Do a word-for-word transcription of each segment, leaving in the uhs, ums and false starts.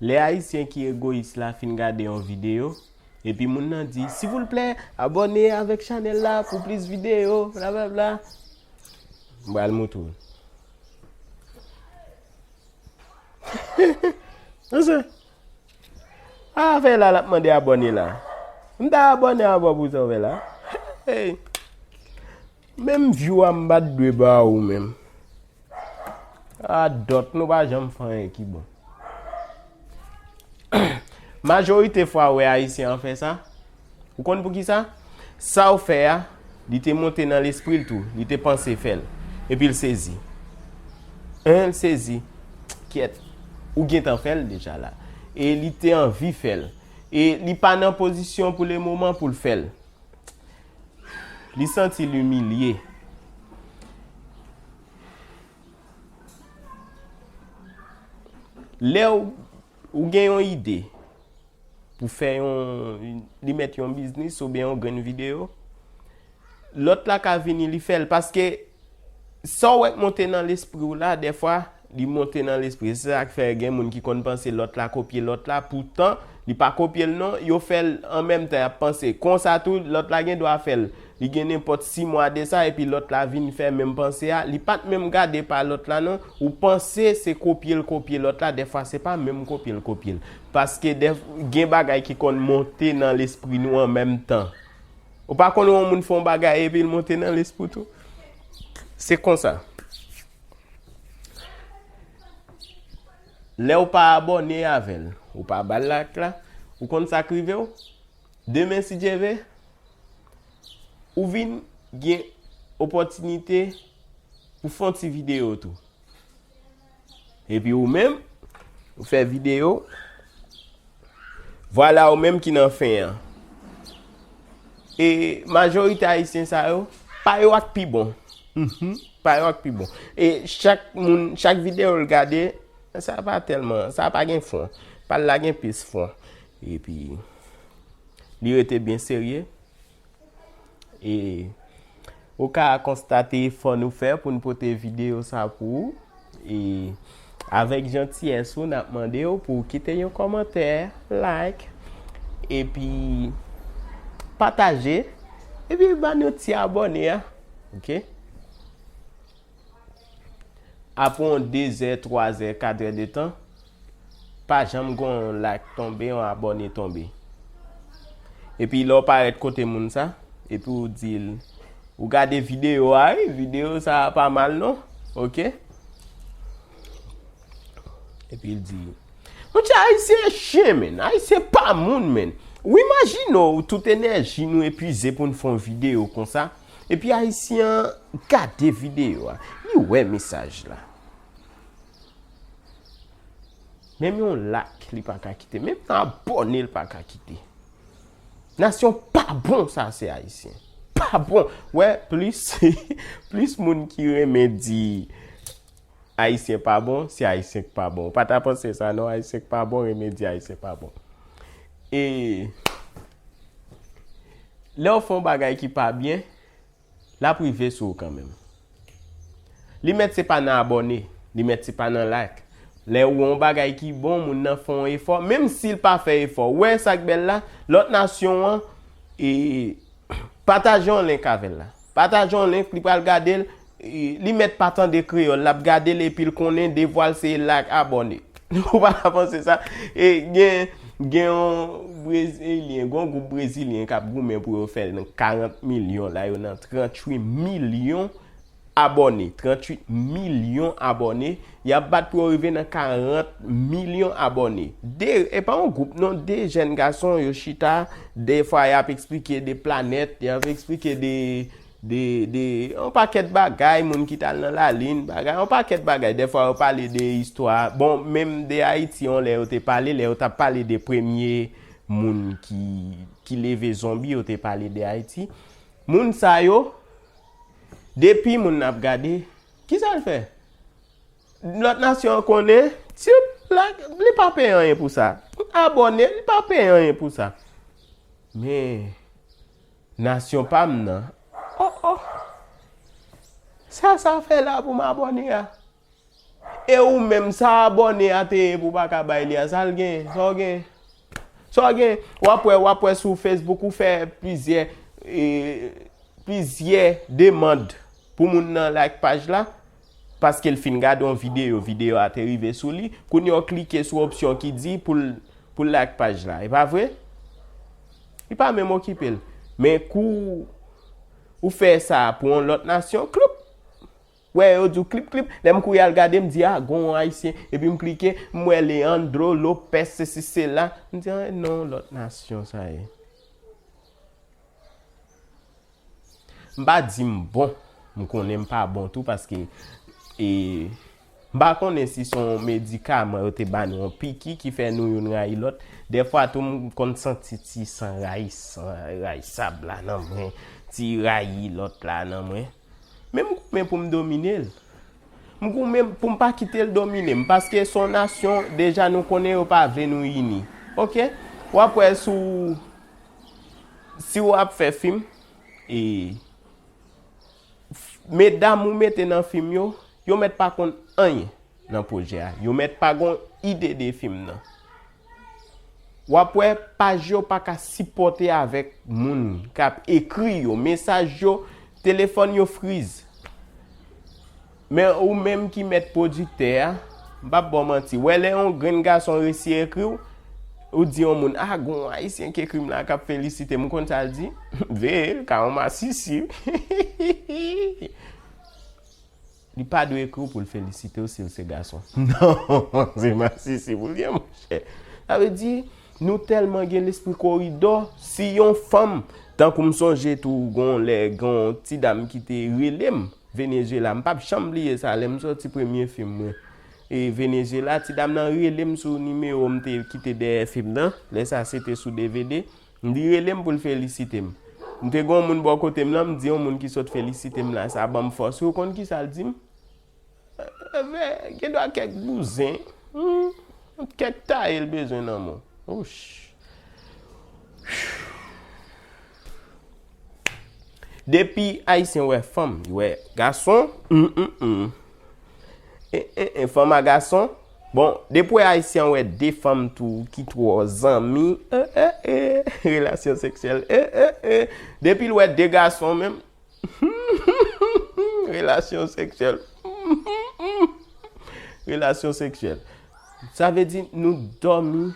Lè Ayisyen ki egoyis la fin gade yon videyo, epi moun nan di, "Silvouplè, abòne avèk chanèl la pou plis videyo, blablabla." M pral moutre w. Mesye, afè la l ap mande abòne la. M ta abòne avè w pou sa w fè la. Hey. Menm view a m pa t dwe ba ou menm. A dòt, nou pa janm fè anyen ki bon. Majorite fwa w wè Ayisyen an fè sa. Ou konn poukisa? Sa w fè a, li te monte nan lespri l tou, li te panse fè l. Epi l sezi. Hein, l sezi. Kyèt, ou gentan fè l deja la. E li te anvi fè l. E li pa nan pozisyon pou le moman pou l fè l. Li santi l imilye. Lè w, ou gen yon ide pou fè yon, li mèt yon biznis oubyen yon grenn videyo, lòt la ka vini, li fè l. Paske sa w wè k monte nan lespri w la, dèfwa, li monte nan lespri. Se sa k fè gen moun ki konn panse lòt la kopye lòt la. Poutan, li pa kopye l non. Yo fè l an menm tan y ap panse. Konsa tou, lòt la gen dwa fè l. Li gen nenpòt sis mwa de sa, epi lòt la vin fè menm panse a. Li pa t menm gade pa lòt la non. Ou panse se kopye l kopye lòt la. Dèfwa, se pa menm kopye l kopye l. Paske dèf-, gen bagay ki konn monte nan lespri nou an menm tan. Ou pa konn yon moun fè yon bagay epi l monte nan lespri w tou? Se konsa. Lè w pa abòne avè l, ou pa ba l like la, ou konn sa k rive w? Demen, si Dye ve, ou vin gen opòtinite pou fè yon ti videyo tou. Epi ou menm, ou fè videyo, vwala ou menm ki nan fen an. E majorite Ayisyen sa yo, pa yo ak pi bon. Mhm, pa yo ak pi bon. E chak moun, chak videyo l gade, sa pa tèlman, sa pa gen fon. Pa l la gen plis fon. Epi, li rete byen serye. E ou ka konstate efò nou fè pou n pote videyo sa pou ou. E avèk jantiyès ou, n ap mande w pou w kite yon kòmantè, like, epi pataje, epi ban nou ti abòne a. Oke? Apre yon de zè, twa zè, kat è de tan, pa janm gen yon like tonbe, yon abòne tonbe. Epi lè w parèt kote moun sa, epi w di l, ou gade videyo a, wi, videyo sa a pa mal non, oke? Epi l di, monchè, Ayisyen chen, menn. Ayisyen pa moun, menn. Ou imajine w, tout enèji nou epuize pou n fè yon videyo konsa. Epi Ayisyen an gade videyo a. Li wè mesaj la. Menm yon like, li pa ka kite. Menm yon abòne, li pa ka kite. Nasyon pa bon, sa se Ayisyen. Pa bon. Wè, plis, plis moun ki renmen di Ayisyen pa bon, se Ayisyen k pa bon. Ou pa ta panse sa non, Ayisyen k pa bon, renmen di Ayisyen pa bon. E lè w fè yon bagay ki pa byen, l ap rive sou ou kanmenm. Li mèt se pa nan abòne, li mèt se pa nan like. Lè ou wè yon bagay ki bon, moun nan fè yon efò, menm si l pa fè efò, ou wè sa k bèl la, lòt nasyon an, e, pataje yon link avè l la. Pataje yon link, li pral gade l, e, li mèt pa tande kreyòl, l ap gade l epi l konnen devwa l se like, abòne. Ou pa ta panse sa? E gen, gen yon Brezilyen, gen yon gwoup Brezilyen k ap goumen pou yo fè l nan karant milyon, la yo nan tranntuit milyon abòne, tranntuit milyon abòne, y ap bat pou yo rive nan karant milyon abòne. De, e pa yon gwoup non, de jèn gason, yo chita, dèfwa y ap eksplike de planèt, y ap eksplike de, de, de, yon pakèt bagay, moun ki t al nan lalin, bagay, yon pakèt bagay. Dèfwa yo pale de istwa, bon, menm de Ayiti, yon lè yo te pale, lè yo t ap pale de premye moun ki, ki leve zonbi, yo te pale de Ayiti. Moun sa yo, depi moun nan ap gade, kisa l fè? Lòt nasyon an konnen, ti, la, li pa peye anyen pou sa. Abòne, li pa peye anyen pou sa. Men, nasyon pa m nan, oh, oh. Sa, sa fè la pou m abòne a? E ou menm, sa abòne a te ye pou w pa ka bay li a, sa l gen, sa w gen? Sa w gen? W ap wè, w ap wè sou Facebook, ou fè plizyè, e, plizyè demann pou moun nan like paj la, paske l fin gade yon videyo, videyo a te rive sou li, kounye a w klike sou opsyon ki di pou l, pou l like paj la. E pa vre? Li pa menm okipe l. Men kou ou fè sa pou yon lòt nasyon, kloup! Wè, yo di w klip, klip. Lè m kouri al gade, m di, a, gon Ayisyen. Epi m klike, m wè Leandro Lopez, sesi, sela. M di, a, non, lòt nasyon sa ye. M pa di m bon. M konnen m pa bon tou paske, e, m pa konnen si se yon medikaman yo te ba nou, yon piki ki fè nou youn rayi lòt. Dèfwa tou, m konn santi ti san rayi, san rayisab la nan mwen, ti rayi lòt la nan mwen. Men m goumen pou m domine l. M goumen pou m pa kite l domine m, paske se yon nasyon, deja nou konnen yo pa vle nou ini. Oke? W ap wè si w, si w ap fè fim, e, f-, medam ou mete nan fim yo, yo mèt pa konn anyen nan pwojè a. Yo mèt pa gon ide de fim nan. W ap wè paj yo pa ka sipòte avèk moun k ap ekri yo. Mesaj yo, telefòn yo friz. Men ou menm ki mèt pwodiktè a, m p ap ba w manti. Wè lè yon grenn gason resi ekri w, ou di yon moun, a, gon Ayisyen ki ekri m la k ap felisite m, ou konn sa l di? Veye, l ka yon masisi. Li pa dwe ekri w pou l felisite w si l se gason. Non, se masisi pou l ye, monchè. Sa vle di, nou tèlman gen lespri koridò, si yon fanm, tankou m sonje tou, gon lè, gon ti dam ki te rele m, Venezuela, m p ap janm bliye sa, lè m sòti premye fim mwen. E Venezuela, ti dam nan rele m sou nimewo m te kite dèyè fim nan, lè sa se te sou D V D. M di rele m pou l felisite m. M te gen yon moun bò kote m lan, m di yon moun ki sot felisite m la, sa ban m fòs. Ou konn ki sa l di m? Enben, gen dwa kèk bouzen, hmm, kèk taye l bezwen nan men w. Ouch. Depi Ayisyen wè fanm, li wè gason, hmm, hmm, hmm. E, e, e, fanm a gason. Bon, depi w wè Ayisyen wè de fanm tou ki twò zanmi, e, e, e, relasyon seksyèl, e, e, e. Depi l wè de gason menm, relasyon seksyèl. Relasyon seksyèl. Sa vle di nou dòmi,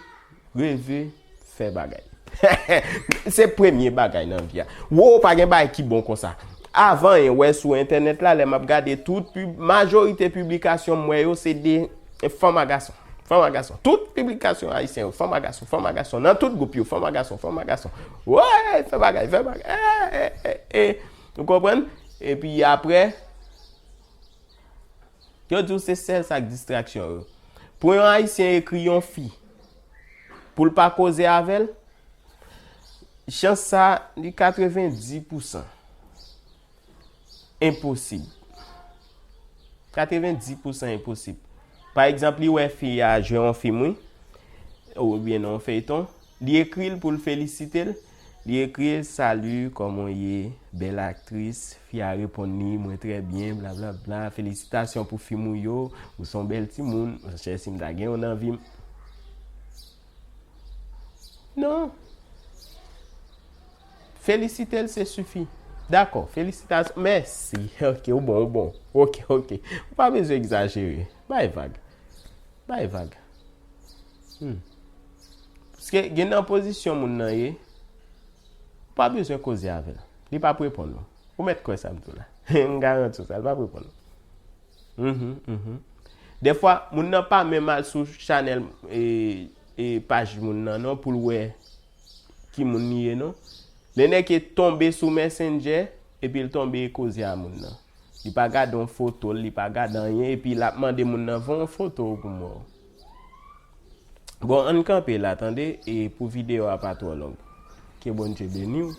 reve, fè bagay. Se premye bagay nan vi a. Wo, pa gen bagay ki bon konsa. Avan, en, wè sou entènèt la, lè m ap gade tout pib-, majorite piblikasyon m wè yo, se de fanm a gason. Fanm a gason. Tout piblikasyon ayisyen yo, fanm a gason, fanm a gason. Nan tout gwoup yo, fanm a gason, fanm a gason. Woy, fè bagay, fè bagay. E, e, e, e. Ou konprann? Epi apre, yo di w se sèl sa k distraksyon yo. Pou yon ayisyen ekri yon fi, pou l pa koze avè l, chans sa, li katrevenndis pousan. Enposib. Katrevenndis pousan enposib. Pa egzanp, li wè fi a jwe yon fim, wi, oubyen nan yon feyton, li ekri l pou l felisite l, li ekri l, "Salut, comment ye, belle actrice." Fi a reponn li, "Mwen trè byen, blablabla, felisitasyon pou fim ou yo, ou se yon bèl timoun, monchè, si m ta gen w nan vi m." Non. Felisite l, se sifi. Dakò, felisitasyon, mèsi. Ok, ou bon, ou bon. Ok, ok. Ou pa bezwen egzajere. Bay vag. Bay vag. Hmm. Paske gen nan pozisyon moun nan ye, ou pa bezwen koze avè l. Li p ap reponn ou. Ou mèt kwè sa m di w la. M garanti w sa, li p ap reponn ou. Mhm, mhm. Dèfwa, moun nan pa menm al sou chanèl, e, e, paj moun nan non, pou l wè ki moun li ye non. Lè nèg yo tonbe sou Messenger, epi l tonbe koze a moun nan. Li pa gade yon foto l, li pa gade anyen, epi l ap mande moun nan voye yon foto w pou m wè w. Bon, ann kanpe la, tande, e pou videyo a pa twò long. Ke Bondye beni w.